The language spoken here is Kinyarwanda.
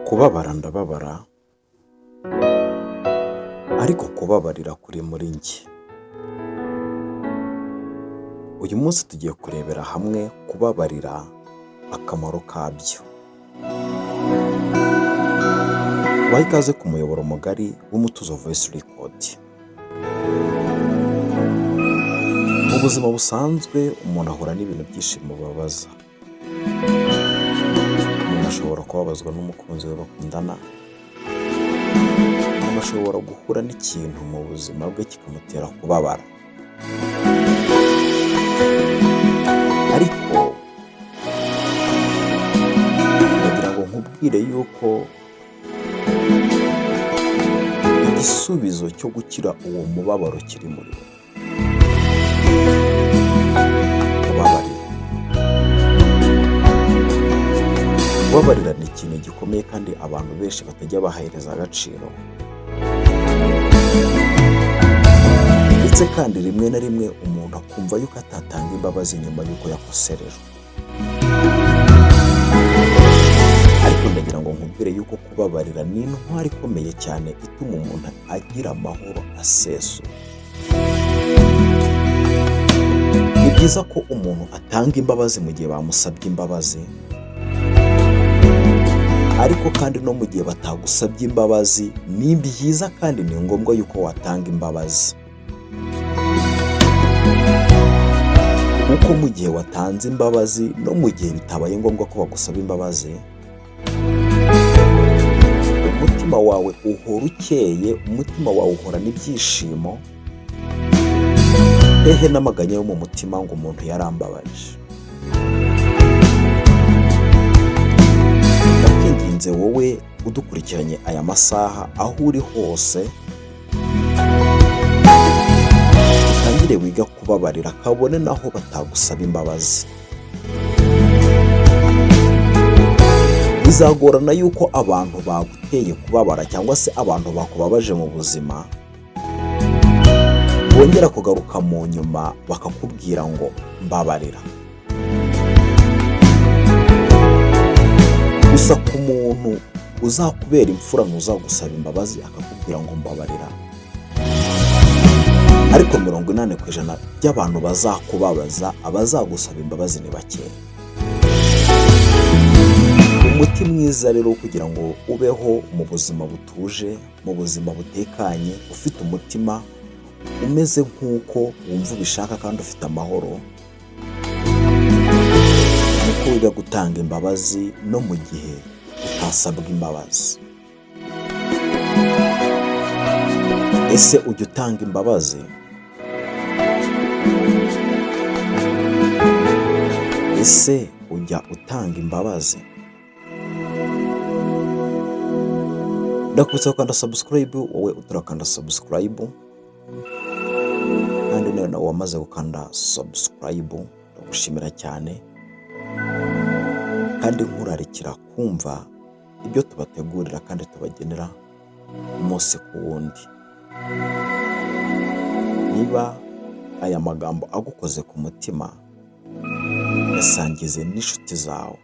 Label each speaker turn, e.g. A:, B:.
A: Kubabara ndababara, ariko kubabarira kuri muri njye. Uyu munsi tugiye kurebera hamwe kubabarira, akamaro kabyo. Baha ikaze ku muyoboro mugari w'Umutuzo Voice Record. Mu buzima busanzwe umuntu ahura n'ibintu byinshi bimubabaza. Umuntu ashobora kubabazwa n'umukunzi we bakundana, umuntu ashobora guhura n'ikintu mu buzima bwe kikamutera kubabara. Ariko ndagira ngo nkubwire yuko igisubizo cyo gukira uwo mubabaro kiri muri wowe. Kubabarira. Kubabarira ni ikintu gikomeye kandi abantu benshi batajya bahereza agaciro. Ndetse kandi rimwe na rimwe umuntu akumva yuko atatanga imbabazi nyuma y'uko yakoserejwe. Ariko ndagira ngo nkubwire yuko kubabarira ni intwari ikomeye cyane ituma umuntu agira amahoro asesuye. Ni byiza ko umuntu atanga imbabazi mu gihe bamusabye imbabazi, ariko kandi no mu gihe batagusabye imbabazi ni byiza kandi ni ngombwa yuko watanga imbabazi. Kuko mu gihe watanze imbabazi no mu gihe bitabaye ngombwa ko bagusaba imbabazi, umutima wawe uhora ukeye, umutima wawe uhorana ibyishimo, hehe n'amaganya yo mu mutima ngo umuntu yarambabaje. Ndakwinginze wowe udukurikiranye aya masaha aho uri hose, utangire wiga kubabarira kabone naho batagusaba imbabazi. Bizagorana yuko abantu baguteye kubabara cyangwa se abantu bakubabaje mu buzima bongera kugaruka mu nyuma bakakubwira ngo mbabarira. Gusa ku muntu uzakubera imfura ntuzagusaba imbabazi akakubwira ngo mbabarira, ariko 80% by'abantu bazakubabaza abazagusaba imbabazi ni bakeya. Umuti mwiza rero kugira ngo ubeho mu buzima butuje, mu buzima butekanye, ufite umutima umeze nk'uko wumva ubishaka kandi ufite amahoro, ni uko wiga gutanga imbabazi no mu gihe utasabwa imbabazi. Ese ujya utanga imbabazi? Ese ujya utanga imbabazi? Ndakubutsa gukanda subscribe wowe utarakanda subscribe, kandi nawe wamaze gukanda subscribe ndagushimira cyane, kandi nkurarikira kumva ibyo tubategurira kandi tubagenera umunsi ku wundi. Niba aya magambo agukoze ku mutima, yasangize n'inshuti zawe.